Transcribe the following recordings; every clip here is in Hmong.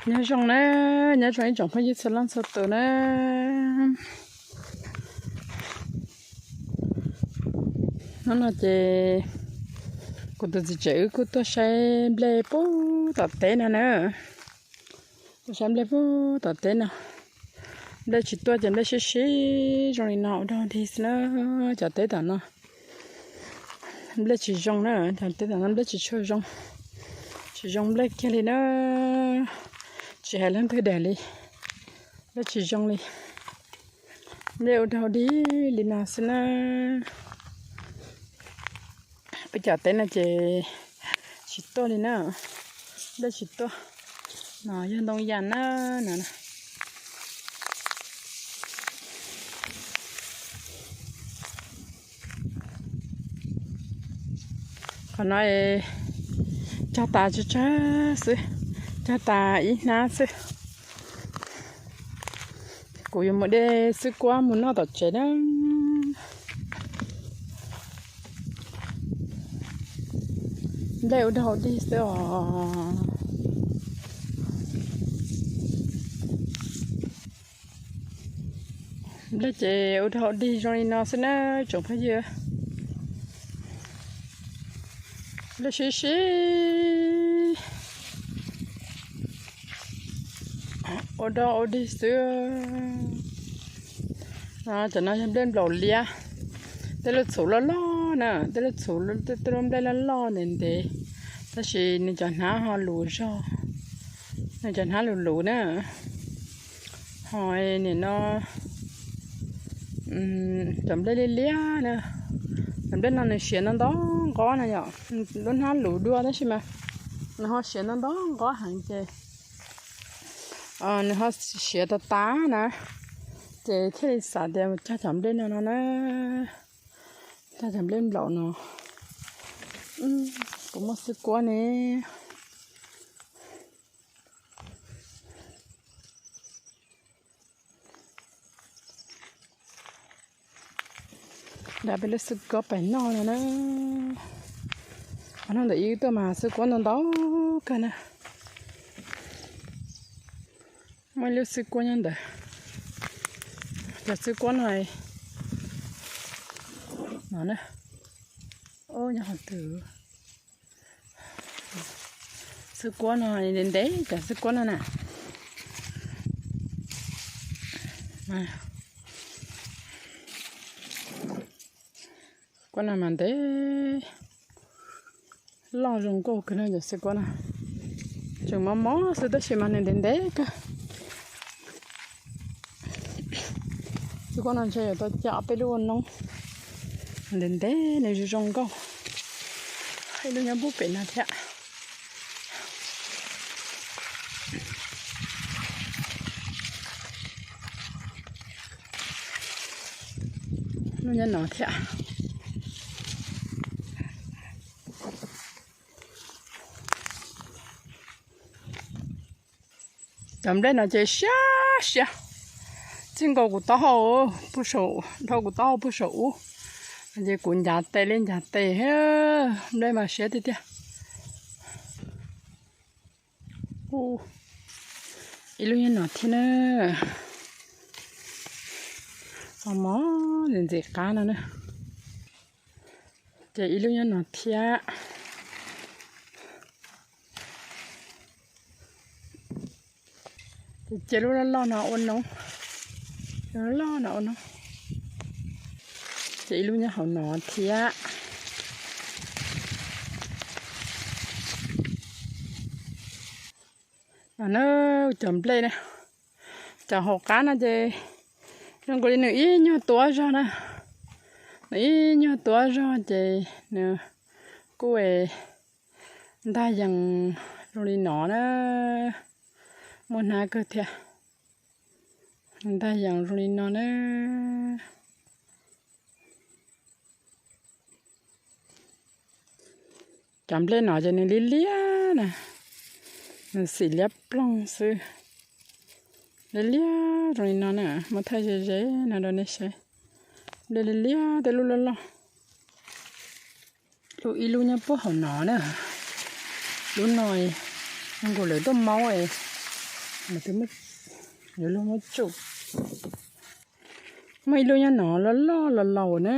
Nyob zoo na, nyob zoo ib tsoom phooj ywg txhua leej txhua tus na. Hnub no ces kuv tus txiv tsev wb kuj tuaj saib nplej puag tom teb no na. Tuaj saib nplej puag tom teb no. Nplej tsis tuaj ces nplej sib sib zoo li no ua dog dig xwb na. Cov teb tom no nplej tsis zoo na, cov teb tom no nplej tsis tshua zoo, tsis zoo nplej kiag li na. Tsis hais leej twg dag li, nplej tsis zoo li, nplej ua dog dig li no xwb na. Peb cov teb no ces tsis tuaj li na, nplej tsis tuaj. No yog ntoo yas na, no. Qhov no cog tas tsawg tsawg xwb, cog tas ib hnab xwb. Kuv yuav mus de xwb kuab mus noj tom tsev na. Nplej ua dog dig xwb os. Nplej ces ua dog dig zoo li no xwb na tsoom phooj ywg. Nplej sib sib ua dog ua dig xwb. Cov no yog nplej nplaum liab, tej lub txhuv loj loj na, tej lub txhuv, tej lub nplej loj loj ntev ntev, tab sis nws cov hnab ho luv zog, nws cov hnab luv luv na. Ho nim no cov nplej liab liab na, cov nplej no nws siav ntau ntau nqob na yom, lub hnab luv dua tab sis mas nws ho siav ntau ntau nqob heev ces nws ho siav tas tas na, ces thiaj li xav tias cog cov nplej no no na, cog cov nplej nplaum no. Kuv muaj xwb kuab ne. Nrad peb lub xwb kuab pem noj no na. Qhov no ntawm ib tuaj mas xwb kuab ntau ntau kawg na. Muaj ib lub xwb kuab nyob ntawd. Cov xwb kuab no, no na, nyob qhov twg. Xwb kuab no ntev ntev, cov xwb kuab no na. Kuab no mas ntev, loj zoo nkauj kawg no cov xwb kuab no. Tseem mos mos xwb tab sis mas nws ntev ntev kawg. Xwb kuab no ntshe yuav tau coj peb lub ua noob. Ntev ntev nws zoo zoo nkauj. Ib lub nyob pub pem no thiab. Lub nyob no thiab. Cov nplej no ces siab siab, txij nkaus kuv taub hau, dhau kuv taub hau puag saum ub, ces kuv ncav tes li ncav tes, nplej mas siab tiag tiag. Ib lub nyob no thiab na, mos mos ntxim qab no na, ces ib lub nyob no thiab. Ces cia lub loj loj no ua noob, loj loj no ua noob, ces ib lub nyob hauv no thiab. No na, cov nplej na, cov hauv qab no ces zoo nkaus li nws ib nyuag tuav zog na, nws ib nyuag tuav zog ces nws kuj ntag yees zoo li no na, muaj hnab kawg thiab, ntag yees zoo li no na. Cov nplej no ces nws liab liab na, nws xim liab ploog xwb, liab liab zoo li no na, muab thaij ze ze no rau nej saib, nplej liab liab tej lub loj loj. Lub ib lub nyob puag hauv no na, lub no zoo nkaus lawv tuaj maub, Yuav luag muab tsuj. Muaj ib lub nyob no loj loj los laus na,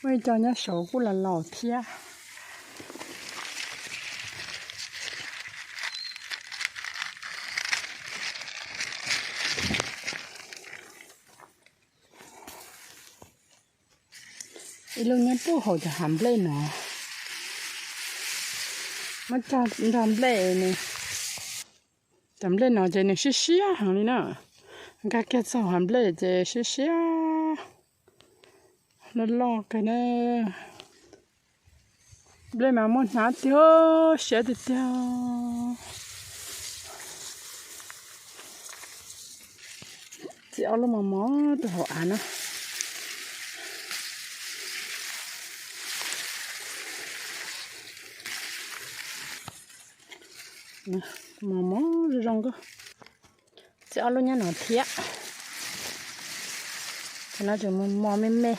muaj ib co nyob saud kuj los laus thiab. Ib lub nyob puag hauv cov hav nplej no, muab cog nrog nplej ne. Cov nplej no ces nws siab siab heev li na, nkag kiag txog hav nplej ces siab siab, loj loj kawg na. Nplej mas muaj hnab tiag, siab tiag tiag. Txi ob lub mos mos rau hauv av na. Mos mos zoo zoo nkauj. Txi ob lub nyob no thiab. Cov no tseem mos mos me me.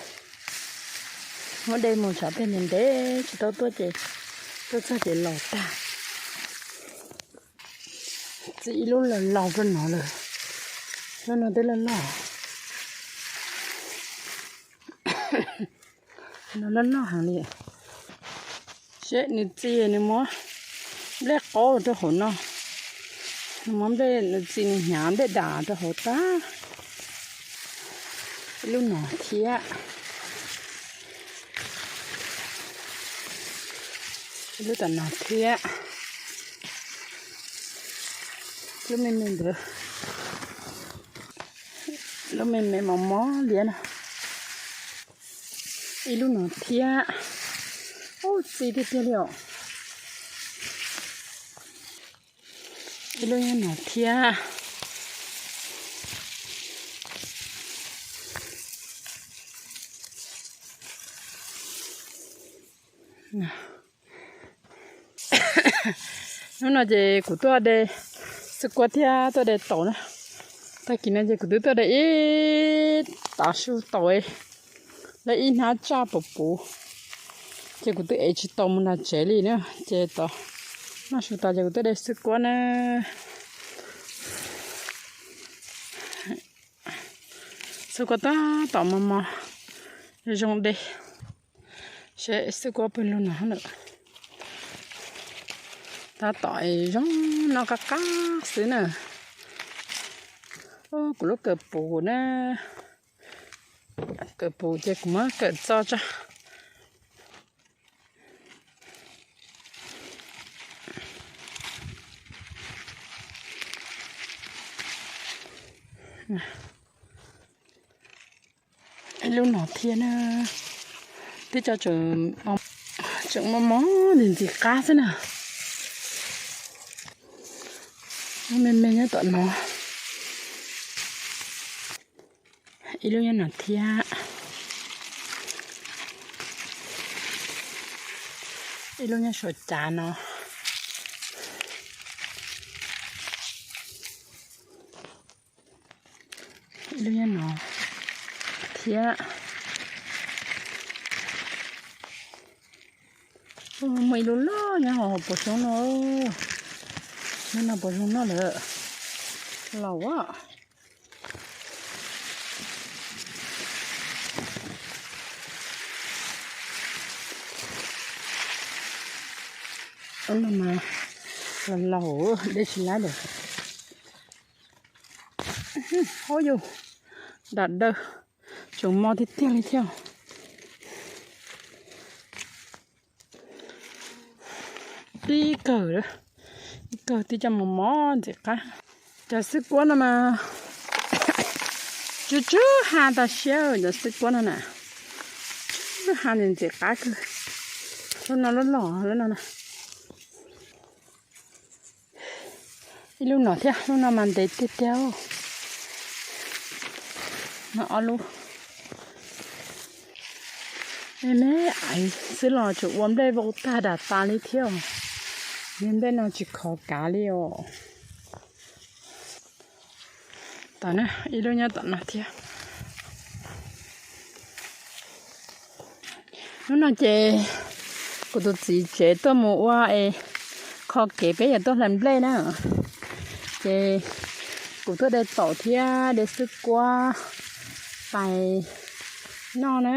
Muab de mus tshav tiag ntev ntev tsis tau tuaj ces tuaj txog ces laus tag. Txi ib lub los laus rau no lawm. Lub no twb loj loj. No loj loj heev li. Seb nws txi nws muab nplej qaub rau hauv no, nws muab nplej, nws txi nws hnyav nplej dam rau hauv tag. Ib lub no thiab. Ib lub tom no thiab. Lub me me ntawd, lub me me mos mos liab no. Ib lub no thiab. Ub, txi tiag tiag li os. Ib lub nyob no thiab. Hnub no ces kuv tuaj de xwb kuab thiab tuaj de taum na. Tag kis no ces kuv twb tuaj de ib tav su taum, lawv ib hnab tsaj puv puv, ces kuv twb ev tsis tau mus nram tsev li na. Ces tom noj su tas ces kuv tuaj de xwb kuab na. Xwb kuab tab tom mos mos zoo de. Seb xwb kuab pawg lug no lawm. Tab tom zoo noj qab qab xwb na. Kuv lub kawm puv na, kawm puv ces kuv muab kawm txo tso. Ib lub no thiab na, twb tso tseem mos mos ntxim ntxim qab xwb na. Lub me me nyob tom no. Ib lub nyob no thiab. Ib lub nyob saum cav no. Ib lub nyob no thiab. Muaj ib lub loj nyob hauv paus xyoob no. Lub no puas zoo noj lawm? Laus a. Lub no mas laus laus, dej tsis laib lawm. Hauv yus, dam daw, tseem mos tiag tiag li thiab. Tib kawg, ib kawg tib co mos mos ntxim qab. Cov xwb kuab no mas tsw tsw ha tas siab, cov xwb kuab no na, tsw ha ntxim ntxim qab kawg. Lub no loj loj lub no na. Ib lub no thiab, lub no mas ntev tiag tiag. No ob lub me me aiv xwb los tseem ua nplej vau tag dam tas li thiab. Niag nplej no tsis khov kav li os. Tom no ib lub nyob tom no thiab. Hnub no ces kuv tus txiv tsev tuaj mus ua es kho kev peb yuav tuaj hlais nplej na. Ces kuv tuaj de taum thiab de xwb kuab pais noj na.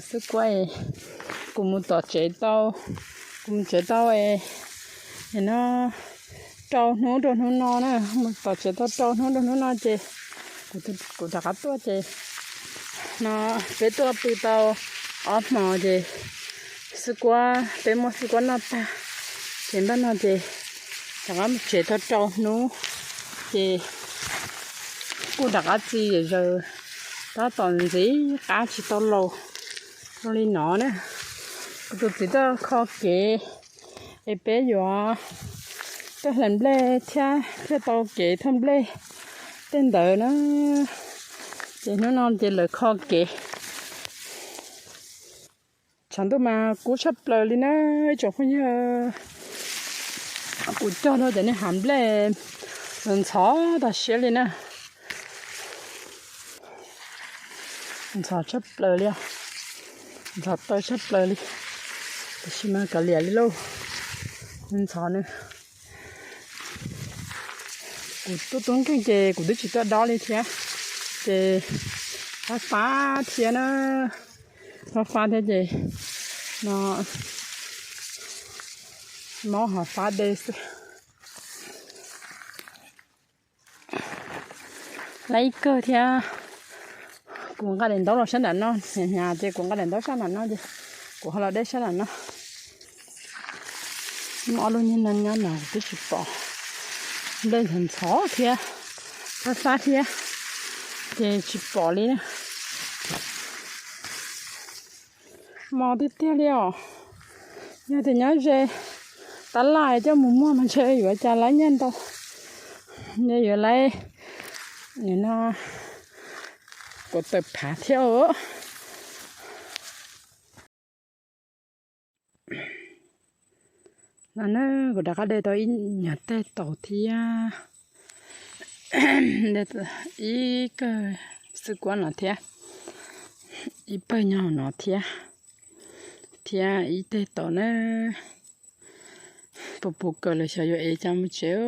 Xwb kuab es kuv mus tom tsev tau, kuv mus tsev tau es no rau hnub rau hnub no na, mus tom tsev tau rau hnub rau hnub no ces kuv rov qab tuaj ces no peb tuaj pw tau ob hmo ces xwb kuab, peb muab xwb kuab noj tag ces npaj no ces rov qab mus tsev tau rau hnub ces kuj rov qab txi zom zaws, tab tom ntxiv qab tsis tau laus zoo li no na. Kuv tus txiv tuaj kho kev es peb yuav tuaj hlais nplej thiab thiaj tau kev thauj nplej tej ntawd na. Ces hnub no ces lawv kho kev. Tshav ntuj mas kub tshaj plaws li na ib tsoom phooj ywg. Kuv cog rau cov niag hav nplej ntxhov tag siab li na. Ntxhov tshaj plaws li os. Ntxhov tawv tshaj plaws li. Tiam sis mas kav liam li lauj. Ntxhov na. Kuv tuaj tub nkeeg ces kuv twb tsis tuaj dob li thiab. Ces fab fab thiab na. Fab fab thiab ces no maub hov fab de xwb. Lab ib kawg thiab. Kuv nqa daim ntaub los sab nram no, hnyav hnyav ces kuv nqa daim ntaub sab nram no ces kuv ho los dej sab nram no. Muaj ob lub niag no nyob no kuv twb tsis pom. Nplej ntxhov ntxhov thiab, fab fab thiab, ces tsis pom li na. Mos tiag tiag li os. Yog tias nyob ze tab laj coj mus muag mas ntshe yuav cas lab nyiaj ntau. Ntshe yuav lab no kuv tawm phav thiab os. No na, kuv rov qab de tau ib nyuag teg taum thiab, ib kawg xwb kuab no thiab, ib pawg nyob hauv no thiab, thiab ib teg taum na. Puas puas kawm lawm xyov yuav ev cas mus tsev.